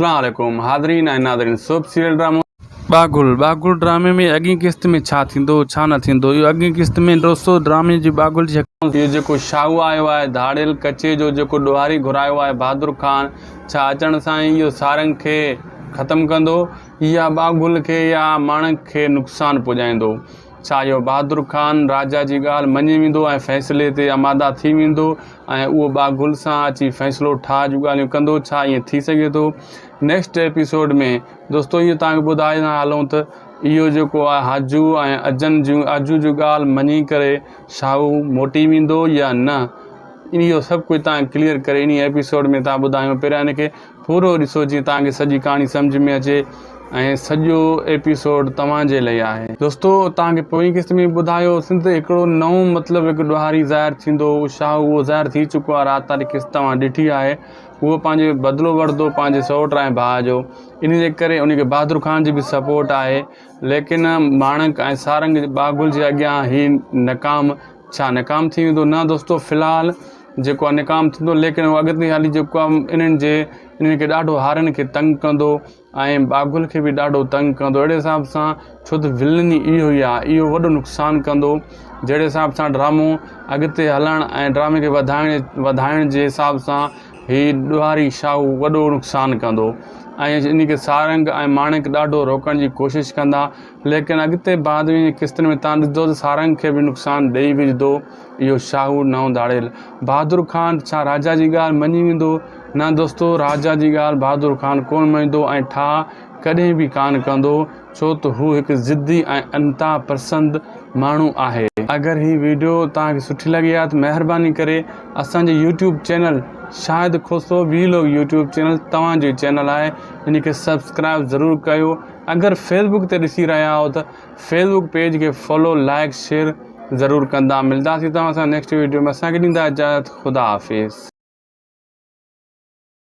اسلام عليڪم حاضرين ۽ ناظرين سوپ سيريل ڊرامو ٻاگهل ٻاگهل ڊرامي ۾ اڳين قسط ۾ ڇا ٿيندو ڇا نه ٿيندو اهو اڳين قسط ۾ دوستو ڊرامي جي ٻاگهل جي اهو جيڪو شاهو آيو آهي ڌاڙيل ڪچي جو جيڪو ڏوهاري گهرايو آهي بهادر خان ڇا اچڻ سان ئي اهو سارنگ کي ختم ڪندو يا ٻاگهل کي يا ماڻڪ کي نقصان پڄائيندو ڇا اهو بهادر خان راجا جي ڳالهه مڃي ويندو ۽ فيصلي تي آماده ٿي ويندو ۽ اهو ٻاگهل سان اچي فيصلو ٺاهه جون ڳالهيون ڪندو ڇا ائين ٿي سگهي ٿو نيڪسٽ ايپيسوڊ ۾ دوستو اهو توهان کي ٻڌائيندا هلون ته اهو جيڪو آهي حاجو ۽ اجن جون اجو جون ڳالهه مڃي ڪري شاهو موٽي ويندو يا نه اهو سڀ ڪجهه توهان ڪليئر ڪري انهي ايپيسوڊ ۾ توهان ٻڌايون پهريان ان کي پورو ڏسو جيئن توهان کي سڄي ڪهاڻي سمجهه ۾ اچي ۽ سڄو ايپيسوڊ توهان جي لئي آهي. دوستو توهان کي پوئين قسط ۾ ٻڌايو هوسين ته هڪڙو نئون مطلب هڪ ڏوهاري ظاهر ٿيندو هو شاهه اهو ظاهر ٿي چڪو آهي رات واري قسط توهان ڏٺي آهي اهو پنهنجي بدلو وٺندو پنهنجي سئوٽ ۽ ڀاء جو ان جي ڪري ان کي بهادر خان جي به سپورٽ آهي ليڪن ماڻڪ ۽ سارنگ ٻاگهل جي اڳيان هي ناڪام ڇا ناڪام ٿي ويندو نه دوستو في الحال جيڪو آهي ناڪام ٿيندو ليڪن هو اڳتي هلي جيڪو آهي انهن جي انهن کي ڏاڍو هارين کي تنگ ڪندو ۽ ٻاگهل کي به ڏاڍو تنگ ڪندو اهڙي حساب سان ڇو ته ولن ئي اهو ئي آهي اهو وڏو نقصان ڪندو جهڙي حساب سان ڊرامو اڳتي هلڻ ۽ ڊرامي کي وڌائڻ وڌائڻ جي حساب سان هي ڏوهاري شاهو وڏو نقصان ڪندو ۽ ان کي سارنگ ۽ ماڻڪ ڏاڍو روڪڻ جي ڪوشش ڪندا ليڪن اڳتي بعد ۾ قسطن ۾ تان ڏسندو ته سارنگ کي به نقصان ڏئي وجهندو اهو شاهو نئون ڌاڙيل بهادر خان ڇا راجا جي ڳالهه مڃي ويندو؟ نه دوستو راجا جي ڳالهه بهادر خان ڪونه مڃندو ۽ ٺاهه ڪڏهن به ڪانه ڪندو ڇو ته هو هڪ ضدي ۽ انتها پسند ماڻهو آهي. اگر هي ويڊيو توهان کي سٺي لڳي آهي ته مهرباني ڪري اسان جي YouTube channel Shahid Khoso vlog YouTube channel توهان جو چينل آهي ان کي سبسڪرائب ضرور ڪيو اگر فيسبوڪ تي ڏسي رهيا آهيو ته فيسبوڪ پيج کي فالو لائڪ شيئر ضرور ڪندا ملداسين توهان سان نيڪسٽ ويڊيو ۾ اسان کي ڏيندا اجازت خدا حافظ.